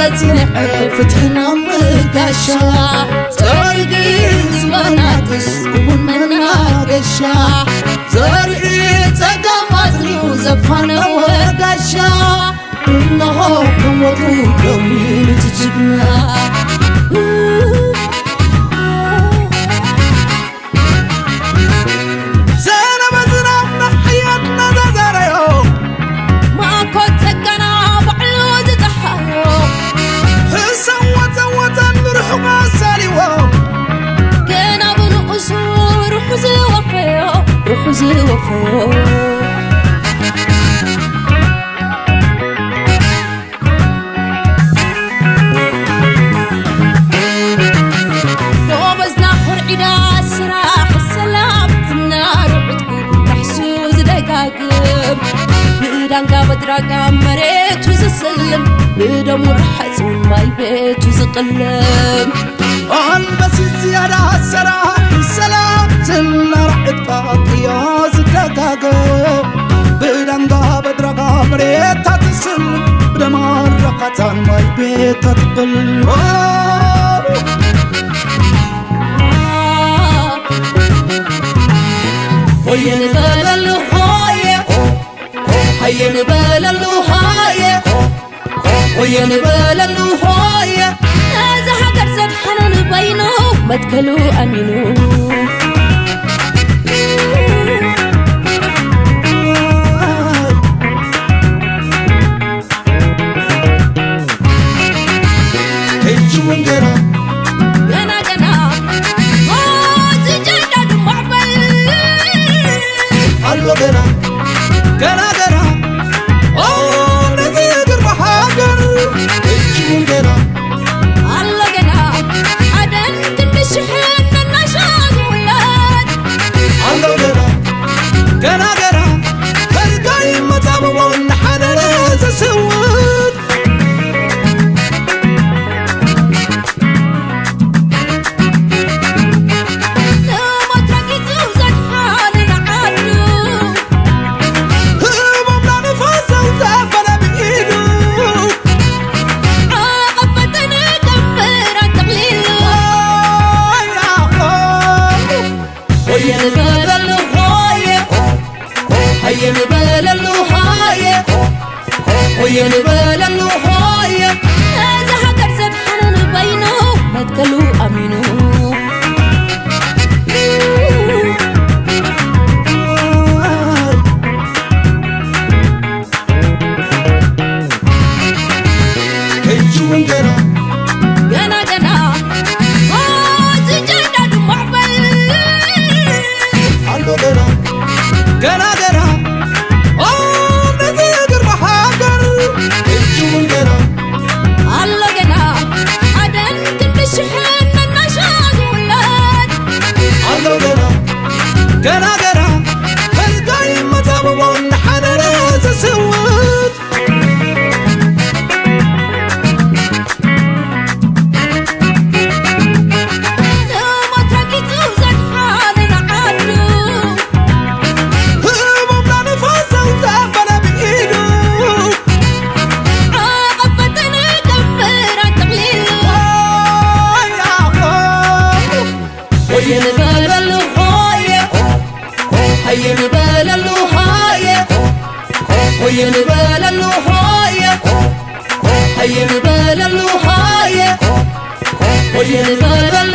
ጽንሐ ፍትሕና ምጋሻ፣ ጸርጊ ዝበናጥስ እውን መናገሻ፣ ዘርኢ ጸጋም ኣጽሪዩ ዘፋነወ ጋሻ፣ እነሆ ከም ወትሩ ደው ኢሉ እቲ ጅግና። ዘነበ ዝናብ ንሓያት እናዛዘረዮ፣ ማእኮት ጸጋና ባዕሉ ዝጸሓዮ፣ ሕሰም ወጸወጸን ንርሑቕ ኣሳልዎ፣ ገና ብንኡሱ ሩሑ ዝወፈዮ፣ ሩሑ ዝወፈዮ። ጎበዝና ኮርዒዳ ስራሕ ሰላም ዝናር ዕጥቁ ራሕሱ ዝደጋግም፣ ብዳንጋ በድራጋ መሬቱ ዝስልም፣ ብደሙ ርሓጹ ማይ ቤቱ ዝቕልም። ኣንበሲት ዝያዳ ሰራሕ ሰላም ዝናር ዕጥቃ ቅያ ዝደጋግም፣ ብዳንጋ በድራጋ መሬታ ትስልም፣ ብደማ ርሓጻን ማይ ቤታ ትቕልም። ሆየ ንበለሉ ሆየ፣ ሆየ ንበለሉ ሆየ፣ ሆየ ንበለሉ ሆየ። ነዚ ሃገር ዘድሓነሉ በይኑ መትከሉ ኣሚኑ። ሕጂ እውን ገና፣ ገና፣ ገና፣ ኦ፣ እቲ ጀንዳ ድማ በል። ኣሎ ገና፣ ገና፣ ገና፣ ኦ፣ ነዚ ግርማ ሃገር። ሕጂ እውን ገና፣ ኣሎ ገና፣ ሓደን ክንዲ ሽሕን መናሻ ዝውለድ። ኣሎ ገና፣ ገና፣ ገና፣ ፈርቃይ መጻብቦ እናሓደረ ዝስውድ። ንሞት ረጊጹ ዘድሓነ ንዓዱ። ህሞምና ንፋስ ዘውጸ በለ ብኢዱ። ዓቐብ ፈተነ ከም ብረት ጠቕሊሉ። ሆየ ንበለሉ ሆየ፣ ሆየ ንበለሉ ሆየ፣ ሆየ ንበለሉ ሆየ። ነዚ ሃገር ዘድሓነሉ በይኑ መትከሉ ኣሚኑ። ሕጂ እውን ገና፣ ገና፣ ገና፣ ኦ፣ እቲ ጀንዳ ድማ በል። ኣሎ ገና፣ ገና፣ ገና፣ ኦ፣ ነዚ ግርማ ሃገር። ሕጂ እውን ገና፣ ኣሎ ገና፣ ሓደን ክንዲ ሽሕን መናሻ ዝውለድ። ኣሎ ገና፣ ገና፣ ገና፣ ፈርቃይ መጻብቦ እናሓደረ ዝስውድ። ንሞት ረጊጹ ዘድሓነ ንዓዱ። ህሞምና ንፋስ ዘውጸ በለ ብኢዱ። ዓቐብ ፈተነ ከም ብረት ጠቕሊሉ። ሆየ ንበለሉ ሆየ፣ ሆየ ንበለሉ ሆየ፣ ሆየ ንበለሉ ሆየ፣ ሆየ ንበለሉ ሆየ፣ ሆየ ንበለሉ